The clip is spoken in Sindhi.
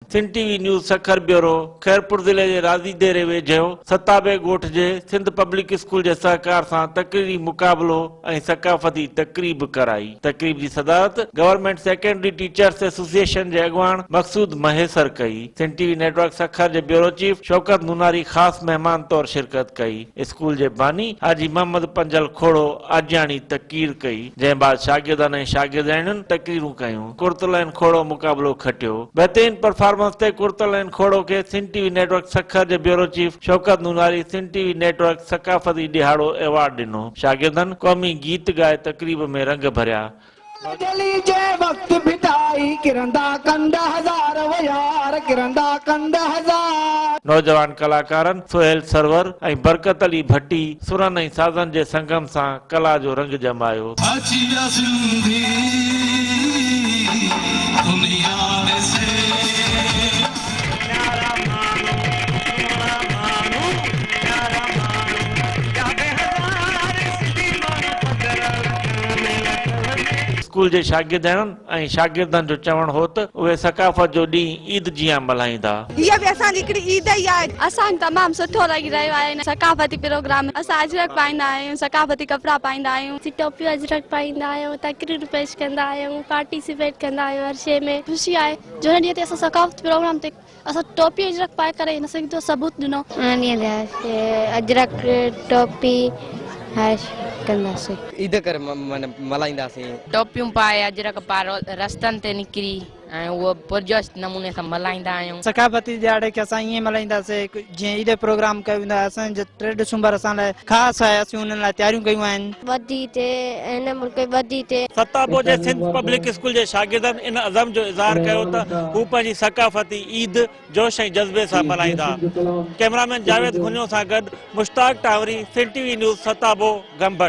Sindh T V news Sukkur bureau, Khairpur ضلعي جي راضي ديري ويجهو ستابي ڳوٺ جي سنڌ پبلڪ اسڪول جي سهڪار سان تقريري مقابلو ۽ ثقافتي تقريب ڪرائي. تقريب جي صدارت گورنمينٽ سيڪنڊري ٽيچرس ايسوسيئيشن جي اڳواڻ مقصود مهيسر ڪئي. Sindh T V network Sukkur جي بيورو چيف شوڪت نوناري خاص مهمان طور شرڪت ڪئي. اسڪول جي باني حاجي محمد پنجل کوڙو آجياڻي تقرير ڪئي. جنهن بعد شاگردن ۽ شاگردياڻين تقريرون ڪيون. قرت العين کوڙو مقابلو کٽيو. بهترين پرفارمنس تي قرت العين کوڙو کي Sindh T V network Sukkur جي bureau chief Shaukat Nonari Sindh T V network ثقافتي ڏهاڙو ايوارڊ ڏنو. شاگردن قومي گيت ڳائي تقريب ۾ رنگ ڀريا. جلي جي وقت ڀٽائي ڪرندا ڪنڌ هزار و يار ڪرندا ڪنڌ هزار. نوجوان ڪلاڪارن سهيل سرور ۽ برڪت علي ڀٽي سرن ۽ سازن جي سنگم سان ڪلا جو رنگ ڄمايو. اچي ويا سنڌي دنيا ڏسي. پيارا ماڻهو سهڻا ماڻهو پيارا ماڻهو ٻيا به هزار سنڌي ماڻهو پڌر لکڻ ۾ لکڻ ۾. اسڪول جي شاگردياڻين ۽ شاگردن جو چوڻ هو ته اهي ثقافت جو ڏينهن عيد جيان ملهائيندا. هيء به اسان جي هڪڙي عيد ئي آهي. اسان کي تمام سٺو لڳي رهيو آهي هن ثقافتي پروگرام ۾. اسان اجرڪ پائيندا آهيون، ثقافتي ڪپڙا پائيندا آهيون. اسين ٽوپيون اجرڪ پائيندا آهيون، تقريرون پيش ڪندا آهيون، پارٽيسپيٽ ڪندا آهيون هر شيء ۾. خوشي آهي جو هن ڏينهن تي اسان ثقافتي پروگرام تي اسان ٽوپي اجرڪ پائي ڪري هن سنڌ جو ثبوت ڏنو. ان ڏينهن تي اجرڪ ٽوپي هر شيء ڪنداسين. عيد ڪري ملهائينداسين. ٽوپيون پائي اجرڪ پائي رستن تي نڪري ۽ اهو پرجوش نموني سان ملهائيندا آهيون. ثقافتي ڏهاڙي کي اسان ائين ملهائينداسين جيئن عيد جو پروگرام ڪيو ويندو آهي. اسان جو 3 ڊسمبر اسان لاء خاص آهي، اسين انهن لاء تياريون ڪيون آهن. ٻڌي ٿئي هن ملڪ جي ٻڌي ٿئي. ستابو جي سنڌ پبلڪ اسڪول جي شاگردن ان عزم جو اظهار ڪيو ته هو پنهنجي ثقافتي عيد جوش ۽ جذبي سان ملهائيندا. ڪئميرامين جاويد گهنيو سان گڏ Mushtaq Tanwari, Sindh T V news, Satabo, Gambat.